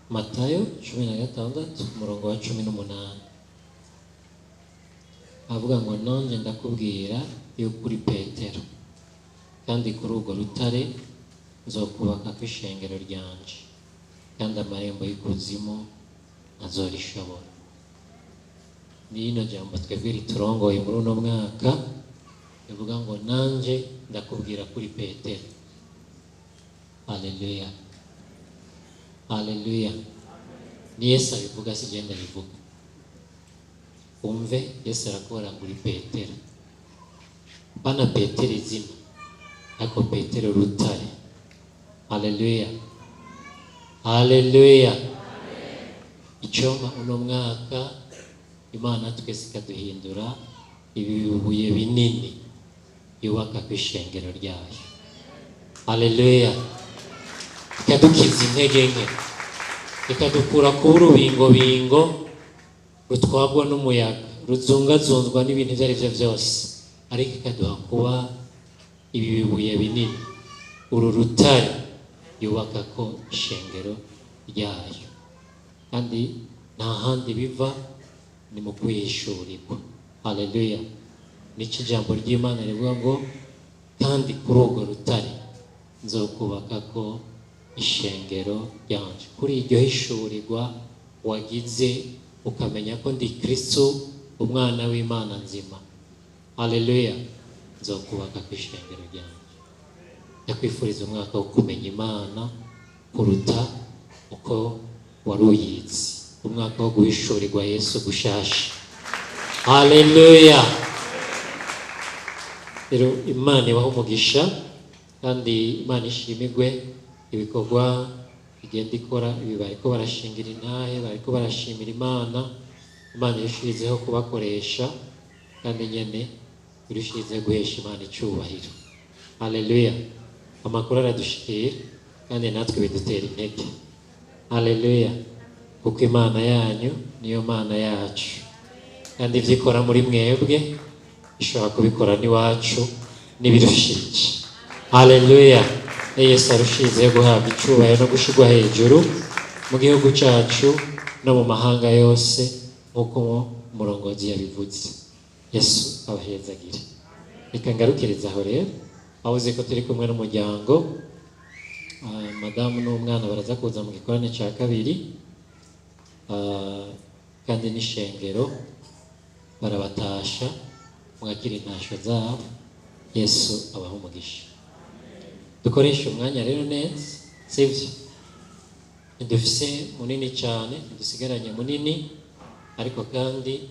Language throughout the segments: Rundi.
Matayo 16, umurongo wa 18, avuga ngo nanjye ndakubwira yuko uri Petero, kandi kuri urwo rutare nzokubaka ku ishengero ryanje, kandi amarembo y'ikuzimu ntazorishobora. Ni rino jambo twebwe riturongoye muri uno mwaka, rivuga ngo nanjye ndakubwira kuri Petero. Haleluya, haleluya. Ni Yesu abivuga, si jye ndabivuga. Umve, Yesu arakubwira ngo uri Petero. Bana Petero izina, ariko Petero rutare. Haleluya, haleluya. Icyompa uno mwaka Imana twese ikaduhindura ibibuye binini yubaka ku ishengero ryayo. Haleluya. Ikadukiza intege nke, ikadukura ku rubingobingo rutwagwa n'umuyaga, ruzungazunzwa n'ibintu ibyo ari byo byose, ariko ikaduha kuba ibi bibuye binini, uru rutare yubaka ko ishengero ryayo. Kandi nta handi biva, ni mu kwihishurirwa. Haleluya. Nicyo ijambo ry'Imana rivuga ngo kandi kuri urwo rutare nzokubaka ko ishengero ryanje. Kuri iryo hishurirwa wagize ukamenya ko ndi Kristo umwana w'Imana nzima. Haleluya. Nzokubaka ku ishengero ryanje. Ndakwifuriza umwaka wo kumenya Imana kuruta uko wari uyizi, umwaka wo guhishurirwa Yesu gushasha. Haleluya. Rero Imana ibahe umugisha, kandi Imana ishimirwe ibikorwa igenda ikora. Ibi bariko barashingira intahe, bariko barashimira Imana. Imana irushirizeho kubakoresha, kandi nyene irushirizeho guhesha Imana icubahiro. Haleluya. Amakuru aradushikira kandi natwe bidutera intege. Haleluya. Kuko Imana yanyu niyo Mana yacu, kandi ibyo ikora muri mwebwe ishobora kubikora n'iwacu n'ibirushije. Haleluya. Yesu arushizeho guhabwa icubahiro no gushirwa hejuru mu gihugu cyacu no mu mahanga yose, nk'uko umurongozi yabivuze. Yesu abahezagire. Reka ngarukirize aho rero. Aho uzi ko turi kumwe n'umuryango, madamu n'umwana baraza kuza mu gikorane cya kabiri, kandi n'ishengero barabatasha, mwakira intasho zabo. Yesu abaha umugisha. Dukoreshe umwanya rero neza, sibyo? Ntidufise munini cyane, ntidusigaranye munini, ariko kandi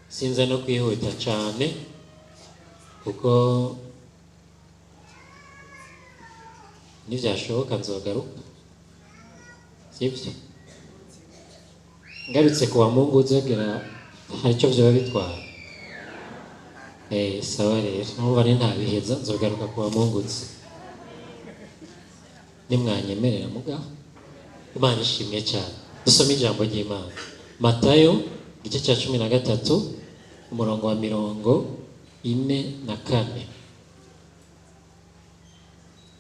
sinza no kwihuta cyane, kuko nibyashoboka nzogaruka, sibyo? Ngarutse ku wa Mungu uzogera hari icyo byoba bitwara. Sawa rero, numva ni ntabiheza nzogaruka ku wa Mungu uzi. Nimwanyemerera mugaho. Imana ishimwe cyane. Dusome ijambo ry'Imana. Matayo igice cya 13, umurongo wa 44.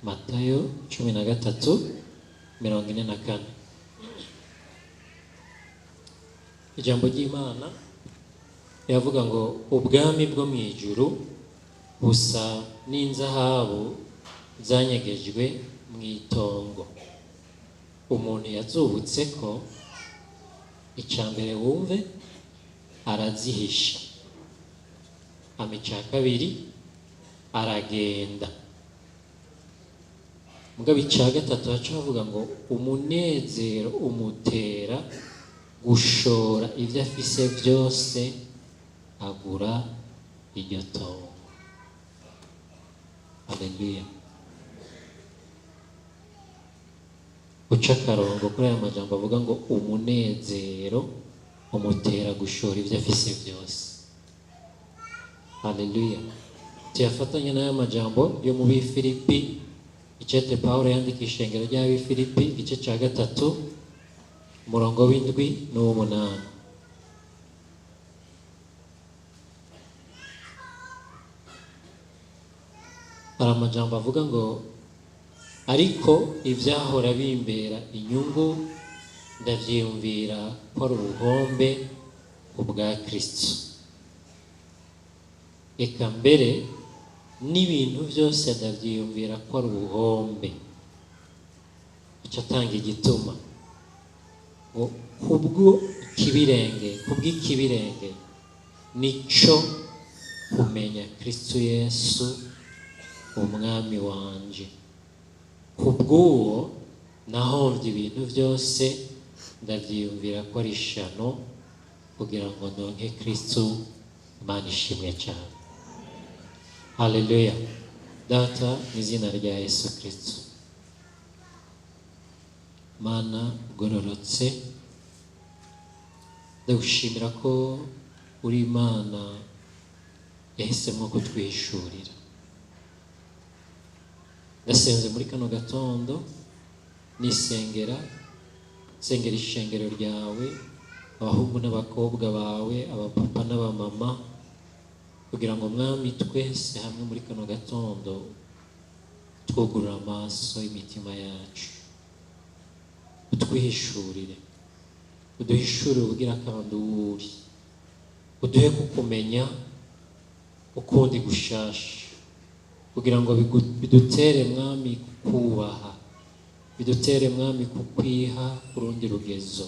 Matayo 13, 44. Ijambo ry'Imana riravuga ngo ubwami bwo mu ijuru busa n'inzahabu zanyegejwe mu itongo. Umuntu yazubutse ko icya mbere wumve arazihisha, hama icya kabiri aragenda. Mugabo icya gatatu baca bavuga ngo umunezero umutera gushora ibyo afise byose agura iryo tongo. Haleluya. Uca akarongo kuri aya majambo avuga ngo umunezero umutera gushora ibyo afise byose. Haleluya. Tuyafatanye n'aya majambo yo mu Bifilipi, icete Pawulo yandika ishengero ry'Abifilipi, igice cya 3, umurongo w'indwi n'uw'umunani. Hari amajambo avuga ngo ariko ibyahora bimbera inyungu Ndavyiyumvira ko ari ubuhombe kubwa Kristo. Eka mbere n'ibintu byose ndavyiyumvira ko ari ubuhombe. Aca atanga igituma ngo kubwo ikibirenge, kubw'ikibirenge nico kumenya Kristo Yesu umwami wanje. Kubw'uwo nahomvye ibintu byose, ndavyiyumvira ko ari ishano kugira ngo ndonke Kristo. Imana ishimwe cyane. Haleluya. Data, mu izina rya Yesu Kristo, Mana ugororotse, ndagushimira ko uri Imana yahisemo kutwihishurira. Ndasenze muri kano gatondo, nisengera, nsengera ishengero ryawe, abahungu n'abakobwa bawe, abapapa n'abamama, kugira ngo Mwami, twese hamwe muri kano gatondo twugurure amaso y'imitima yacu, utwihishurire, uduhishurire ubugira kandi uwuri, uduhe kukumenya ukundi gushasha, kugira ngo bidutere, Mwami, kukubaha, bidutere, Mwami, kukwiha ku rundi rugezo,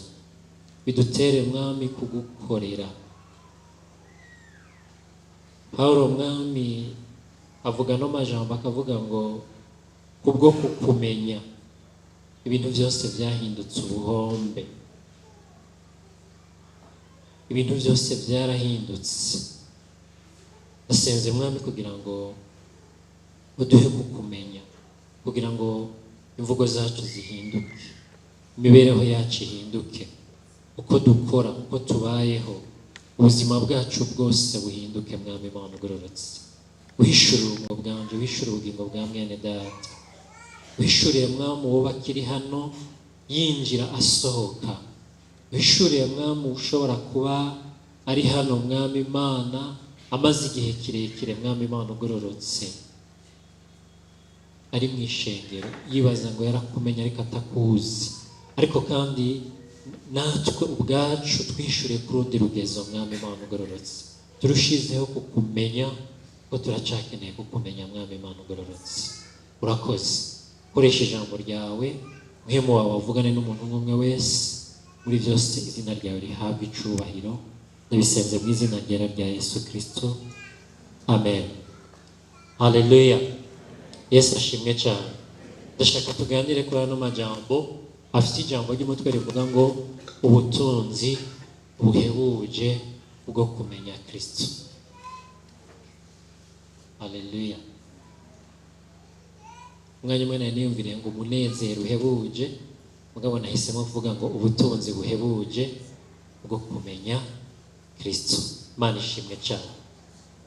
bidutere, Mwami, kugukorera. Pawulo, Mwami, avuga no majambo akavuga ngo kubwo kukumenya ibintu byose byahindutse ubuhombe, ibintu byose byarahindutse. Ndasenze, Mwami, kugira ngo uduhe kukumenya, kugira ngo imvugo zacu zihinduke, imibereho yacu ihinduke, uko dukora, uko tubayeho, ubuzima bwacu bwose buhinduke. Mwami Imana ugororotse, uhishurire ubugingo bwanje, uhishurire ubugingo bwa mwene data, uhishuriye, Mwami, uwo bakiri hano yinjira asohoka, uhishuriye, Mwami, ushobora kuba ari hano, Mwami Imana, amaze igihe kirekire, Mwami Imana ugororotse, ari mu ishengero yibaza ngo yarakumenya ariko atakuzi. Ariko kandi natwe ubwacu twishuriye ku rundi rugezo, Mwami Imana ugororotse, turushizeho kukumenya ko turacakeneye kukumenya. Mwami Imana ugororotse, urakoze. Koresha ijambo ryawe, muhemu wawe wavugane n'umuntu umwe umwe wese. Muri byose izina ryawe rihabwe icubahiro. Ndabisenze mu izina ryera rya Yesu Kristo, amen. Haleluya, Yesu ashimwe cyane. Ndashaka tuganire kuri ano majambo afite ijambo ry'umutwe rivuga ngo ubutunzi buhebuje bwo kumenya Kristo. Haleluya. Umwanya umwe nari niyumviriye ngo umunezero uhebuje, mugabo nahisemo kuvuga ngo ubutunzi buhebuje bwo kumenya Kristo. Imana ishimwe cyane.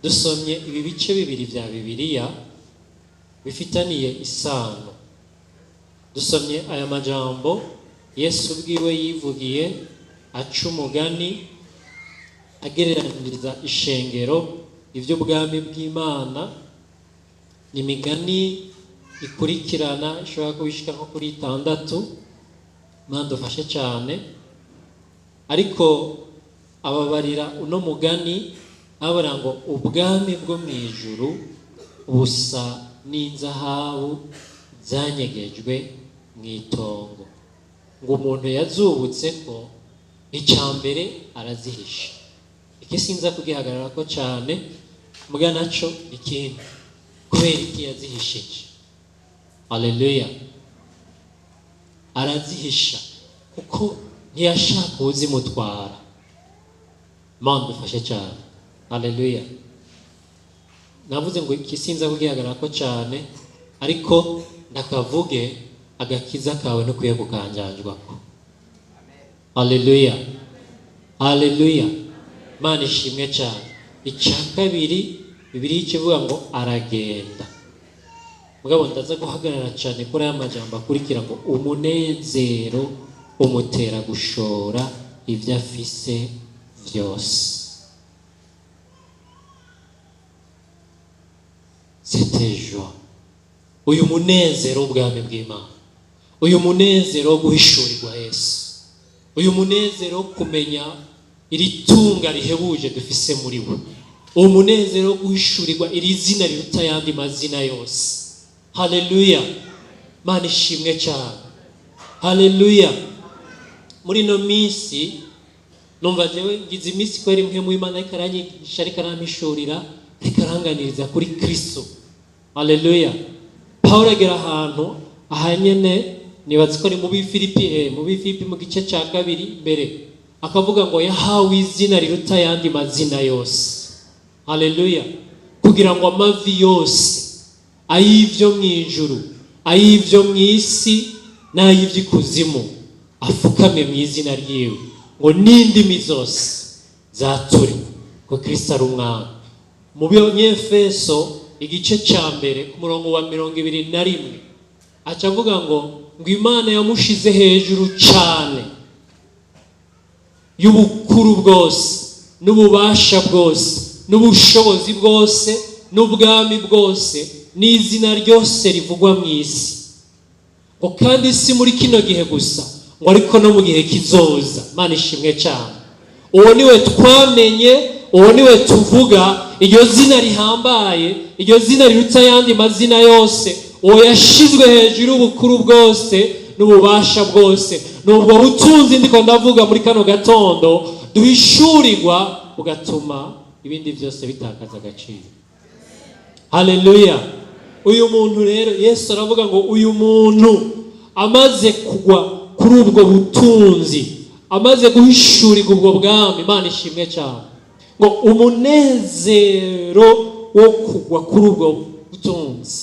Dusomye ibi bice bibiri bya Bibiliya bifitaniye isano. Dusomye aya majambo Yesu ubwiwe yivugiye, aca umugani agereraniriza ishengero iby'ubwami bw'Imana. Ni imigani ikurikirana ishobora kuba ishika nko kuri itandatu. Imana dufashe cyane. Ariko ababarira uno mugani ababara ngo ubwami bwo mu ijuru busa n'inzahabu zanyegejwe mu itongo, ngo umuntu yazubutse ko icya mbere arazihisha. Iki sinza kugihagarara ko cyane, mbwa naco ikindi kubera iki yazihishije. Haleluya. Arazihisha kuko ntiyashaka uwuzimutwara. Imana dufashe cyane. Haleluya. Navuze ngo iki sinza kugihagarara ko cyane, ariko ndakavuge: agakiza kawe ntukwiye kukanjanjwako. Haleluya, haleluya, Imana ishimwe cyane. Icya kabiri, Bibiliya ikivuga ngo aragenda. Mugabo ndaza guhagarara cyane kuri aya majambo akurikira ngo umunezero umutera gushora ibyo afise byose. Cette joie, uyu munezero w'ubwami bw'Imana, uyu munezero wo guhishurirwa Yesu. Uyu munezero wo kumenya iri tunga rihebuje dufise muri we, uwo munezero wo guhishurirwa iri zina riruta ayandi mazina yose. Haleluya! Mana ishimwe cyane. Haleluya! Muri ino minsi numva jewe ngize iminsi kweri Mpwemu w'Imana ariko aranyigisha, ariko arampishurira, ariko aranganiriza kuri Kristo. Haleluya! Pawulo agera ahantu aha nyene, nibaza ko ari mu Bifilipi, mu Bifilipi mu gice cya 2 mbere, akavuga ngo yahawe izina riruta ayandi mazina yose. Haleluya! Kugira ngo amavi yose, ay'ibyo mu ijuru, ay'ibyo mu isi n'ay'iby'ikuzimu, afukame mu izina ryiwe, ngo n'indimi zose zature ko Kristo ari umwami. Mu Banyefeso igice cya 1 ku murongo wa 21, aca avuga ngo Imana yamushize hejuru cyane y'ubukuru bwose n'ububasha bwose n'ubushobozi bwose n'ubwami bwose n'izina ryose rivugwa mu isi, ngo kandi si muri kino gihe gusa, ngo ariko no mu gihe kizoza. Imana ishimwe cyane. Uwo niwe twamenye, uwo niwe tuvuga, iryo zina rihambaye, iryo zina riruta ayandi mazina yose, uwo yashizwe hejuru y'ubukuru bwose n'ububasha bwose. Nubwo butunzi ndiko ndavuga muri kano gatondo duhishurirwa, bugatuma ibindi byose bitakaza agaciro. Haleluya! Uyu muntu rero, Yesu aravuga ngo uyu muntu amaze kugwa kuri ubwo butunzi, amaze guhishurirwa ubwo bwami, Imana ishimwe cyane, ngo umunezero wo kugwa kuri ubwo butunzi.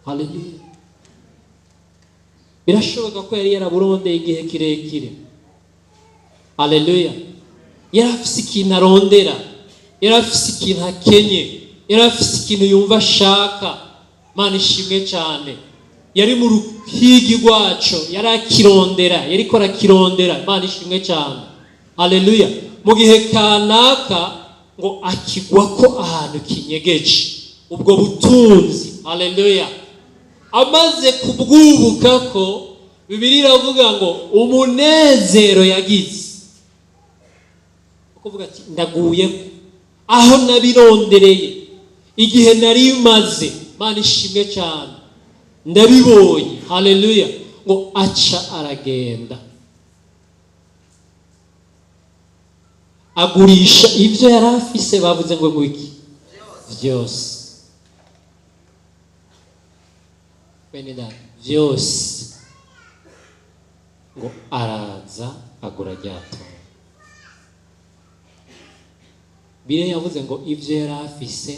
Haleluya! Birashoboka ko yari yaraburondeye igihe kirekire. Haleluya! Yari afise ikintu arondera, yari afise ikintu akenye, yari afise ikintu yumva ashaka. Imana ishimwe cyane. Yari mu ruhigi rwaco, yari akirondera, yariko arakirondera. Imana ishimwe cyane. Haleluya! Mu gihe kanaka ngo akigwa ko ahantu kinyegeje ubwo butunzi. Haleluya! Amaze kubwubuka ko, Bibiliya iravuga ngo umunezero yagize, kuvuga ati ndaguye aho nabirondereye igihe nari maze, Imana ishimwe cyane, ndabibonye. Haleluya! Ngo aca aragenda agurisha ibyo yari afise, bavuze ngo ngwiki byose, bene data, byose, ngo araza agura rya tungo. Bibiliya yavuze ngo ibyo yari afise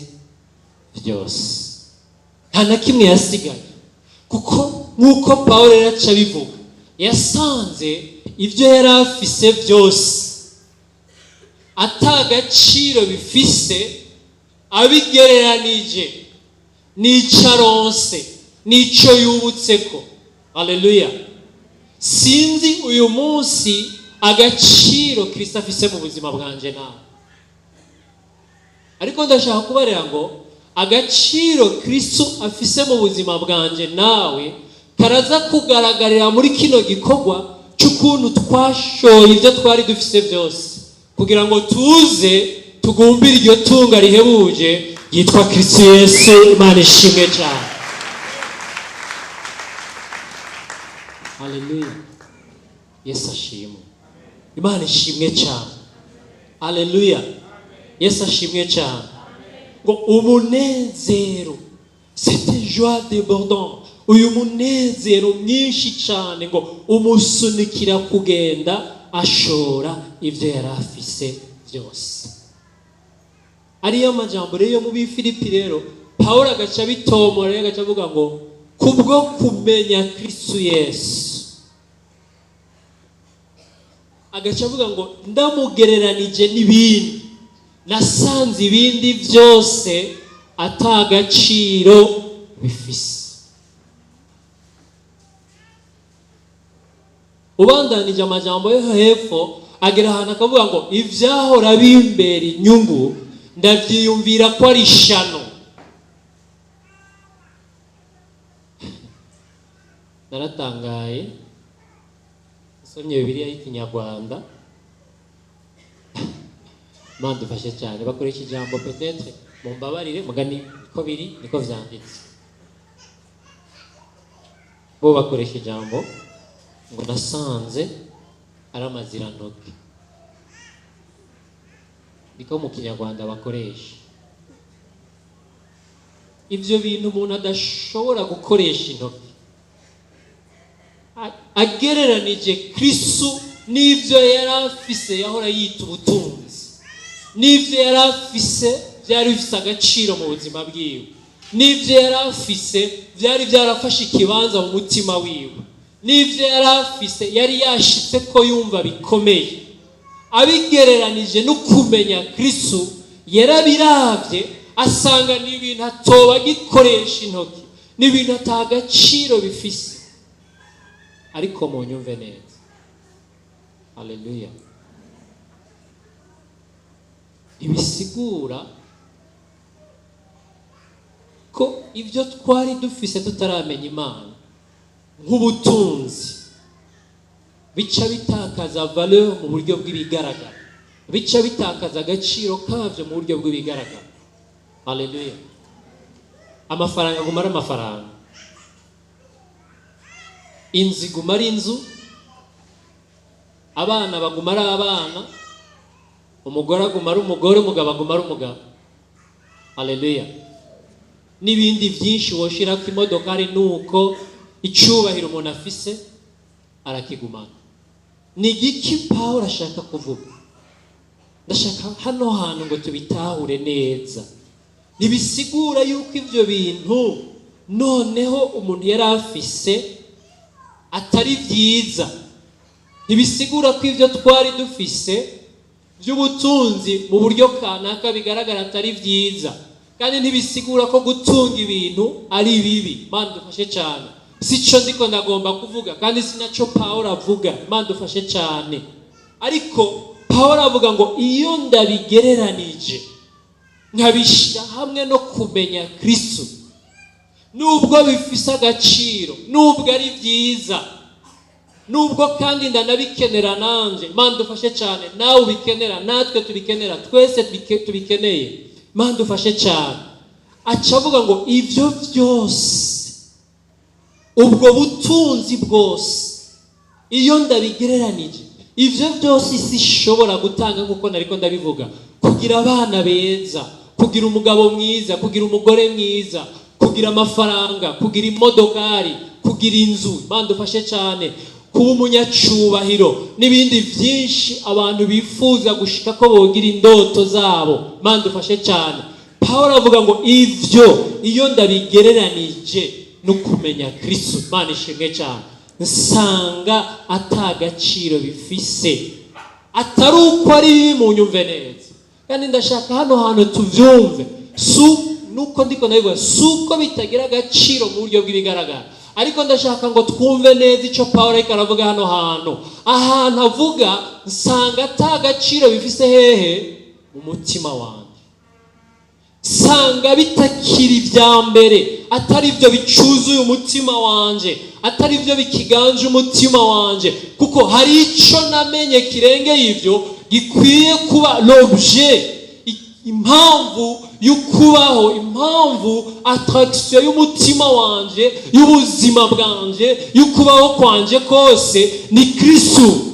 byose, nta na kimwe yasigaye, kuko nk'uko Pawulo yari aca abivuga, yasanze ibyo yari afise byose ata gaciro bifise abigereranije n'ico aronse, n'ico yubutseko. Haleluya! Sinzi uyu munsi agaciro Kristo afise mu buzima bwanje nawe, ariko ndashaka kubarira ngo agaciro Kristo afise mu buzima bwanje nawe karaza kugaragarira muri kino gikorwa cy'ukuntu twashoye ibyo twari dufise byose kugira ngo tuze tugumbire iryo tunga rihebuje ryitwa Kristo Yesu. Imana ishimwe cyane. Haleluya! Yesu ashimwe. Imana ishimwe cyane. Haleluya! Yesu ashimwe cyane. Ngo umunezero, cette joie débordante, uyu munezero mwinshi cyane, ngo umusunikira kugenda ashora ibyo yari afise byose. Ariyo majambo rero yo mu Bifilipi rero, Pawulo agaca abitomora rero, agaca avuga ngo kubwo kumenya Kristo Yesu, agaca avuga ngo ndamugereranije n'ibindi, nasanze ibindi byose ata gaciro bifise. Ubandanije amajambo yo hepfo, agera ahantu akavuga ngo ivyahora bimbera inyungu ndavyiyumvira ko ari ishano. Naratangaye Usomye Bibiliya y'Ikinyarwanda, Imana dufashe cyane, bakoresha ijambo, peut-être mumbabarire, mugani niko biri, niko vyanditse, bo bakoresha ijambo ngo "nasanze ari amazirantoke". Niko mu Kinyarwanda bakoresha. Ibyo bintu umuntu adashobora gukoresha intoki, agereranije Kristu n'ibyo yari afise yahora yita ubutunzi, n'ibyo yari afise byari bifise agaciro mu buzima bwiwe, n'ibyo yari afise byari byarafashe ikibanza mu mutima wiwe, n'ibyo yari afise yari yashitse ko yumva bikomeye, abigereranije no kumenya Kristu, yarabiravye asanga ni ibintu atoba agikoresha intoki, ni ibintu ata gaciro bifise. Ariko munyumve neza, haleluya, ntibisigura ko ibyo twari dufise tutaramenya Imana nk'ubutunzi bica bitakaza valeur mu buryo bw'ibigaragara, bica bitakaza agaciro kabyo mu buryo bw'ibigaragara. Haleluya. Amafaranga aguma ari amafaranga, inzu iguma ari inzu, abana baguma ari abana, umugore aguma ari umugore, umugabo aguma ari umugabo. Haleluya. N'ibindi byinshi woshirako, imodokari nuko, icubahiro umuntu afise arakigumana. Ni igiki Pawulo ashaka kuvuga? Ndashaka hano hantu ngo tubitahure neza. Ntibisigura yuko ibyo bintu noneho umuntu yari afise atari byiza. Ntibisigura ko ibyo twari dufise by'ubutunzi mu buryo kanaka bigaragara atari byiza, kandi ntibisigura ko gutunga ibintu ari bibi. Imana dufashe cyane. Si cyo ndiko ndagomba kuvuga, kandi si nacyo Pawulo avuga. Imana dufashe cyane. Ariko Pawulo avuga ngo iyo ndabigereranije nkabishyira hamwe no kumenya Kristo, nubwo bifise agaciro, nubwo ari byiza, nubwo kandi ndanabikenera nanjye, Imana dufashe cyane, nawe ubikenera, natwe tubikenera, twese tubikeneye, Imana dufashe cyane, aca avuga ngo ibyo byose, ubwo butunzi bwose, iyo ndabigereranije, ibyo byose isi ishobora gutanga, nk'uko nariko ndabivuga, kugira abana beza, kugira umugabo mwiza, kugira umugore mwiza, kugira amafaranga, kugira imodokari, kugira inzu, Imana dufashe cyane, kuba umunyacubahiro n'ibindi byinshi abantu bifuza gushika ko bogira indoto zabo, Imana dufashe cyane, Pawulo avuga ngo ivyo iyo ndabigereranije no kumenya Kristo, Imana ishimwe cyane, nsanga ata gaciro bifise. Atari uko ari bibi, mu nyumve neza, kandi ndashaka hano hantu tuvyumve. Su nuko ndiko ndabivuga, si uko bitagira agaciro mu buryo bw'ibigaragara, ariko ndashaka ngo twumve neza icyo Pawulo ariko aravuga hano hantu. Ahantu avuga nsanga ata gaciro bifise hehe? Mu mutima wanjye nsanga bitakiri ibya mbere, atari byo bicuzuye umutima wanje, atari byo bikiganje umutima wanje, kuko hari icyo namenye kirengeye ibyo, gikwiye kuba l'objet, impamvu y'ukubaho, impamvu, attraction y'umutima wanje, y'ubuzima bwanje, y'ukubaho kwanje kose ni Kristu.